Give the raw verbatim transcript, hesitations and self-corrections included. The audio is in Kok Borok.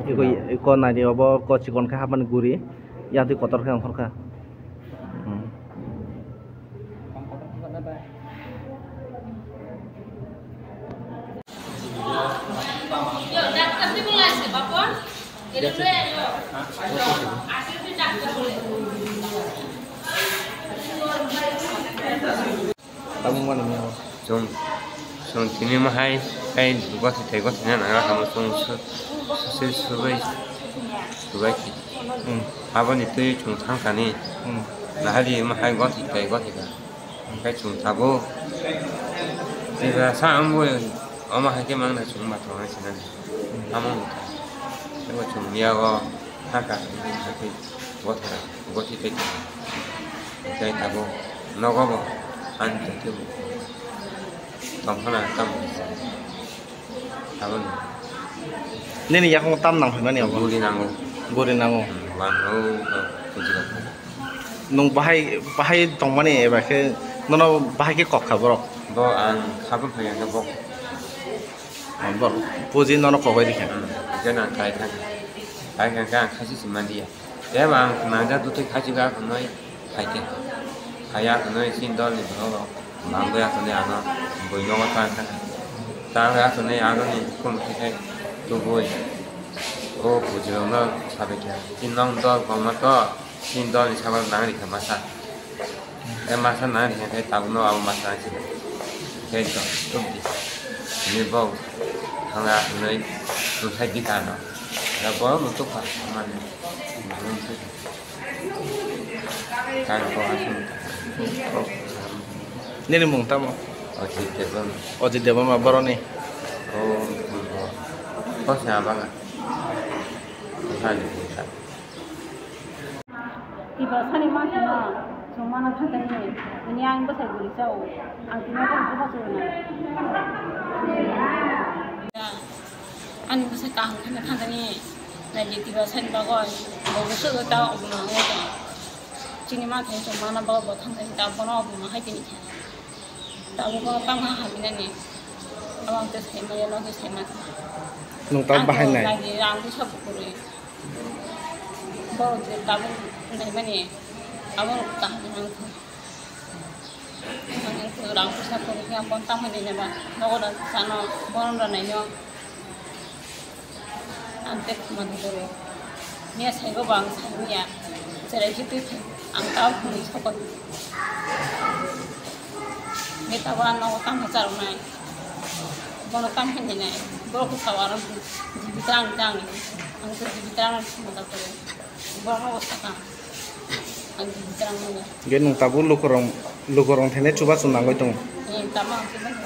Iko, iko naidi obo ko chikon khe hapmani guri, yatwi kotor khe ongkhorkha. Hmm. Tabuk mani mia o. Chwng, chwng tini ma hai, hai gothe thai gothe na nang kha mo chwng su, su, su, subai, subai khe. Hmm. Aboni twi chwng thang thani. Hmm. Nahali ma hai gothe thai gothe kha. Hwnkhe chwng tabuk. Jesa sa ambo omo hai khe mangna chwng ma thang sinani. Amo wngkha. Abo chwng mia o thang kha. Gothe, gothe tei tei tabuk nogo bo ani tongthok tongphana tamo kisa aboni. Nini yakung tam nang phaimani abo? Guri nango. Guri nango. Hmm, wan o, o, kuji rok. Nung bahai, bahai tongmani eba khe nono bahai khe kok kha borok? Bo ang khabung phai ang bo. Bo, puji nono kok bai rikha. Hmm, je nang kai thang. Kai thang khe ang khasi sima diya. Eba ang khwnajak dutwi khachigwi akhwnwi phaikhe. Phaiya akhwnwi chini dolni borok rok bangwi akhwnwi ano bui nogo tang kha. Tangwi akhwnwi anoni khumukhe khai tubui. O bujirokno sabaikha. Chini nok dol kwbangma to chini dolni saka nang rikha masa. Tei masa nang rikha khe tabukno abo masa nang sidi. Khe to tubdi. Hwnwi bo thangwi akhwnwi tubsai bikha ano. Borok no tubkha mani. Nini mung tamo? Ajit Debbarma. Ajit Debbarma boroni? O, o se abanga. Sani mung ta. Tiprasani mangkhano chwng mano thangtani, tini ang bwsai bwrwi chao, ang tini ang bwsai bwrwi na. Ani bwsai kaham kheno thangtani, naidi Tiprasani bagwi, bo bwswk ta obo nang wngkha. Chini mangkhano chwng mana bagwi bo thangtani, ta bono obo nang hai tini khe. Tabuk bono tamo hamya nani. Abo ang tei sai maya, no tei sai maya. Nwng tabuk bahai nai? Lagi rang puisa bo kwrwi. Borok je tabuk naimani, abo kaham wngkha. Ang wngkha rang puisa kwrwi khe ang bono tamo hinwi naiba. Nogo da sano, bono da naino. Ang tei khuma dugoro. Niya saigo bo ang saiya. Cherai se twi thai. Ang tao khumui sokoi. Beta bo ang nogo tamo charwnai. Bono tam hinwi nai. Borok khe sao aro jibi tang tang. Ang tei jibi tang khuma dugoro. Borok no sakang. Ang jibi tang mani. Ge nwng tabuk lukurok, lukurok thainai chubachu nangoi tongo. Ni tamo ang chubachu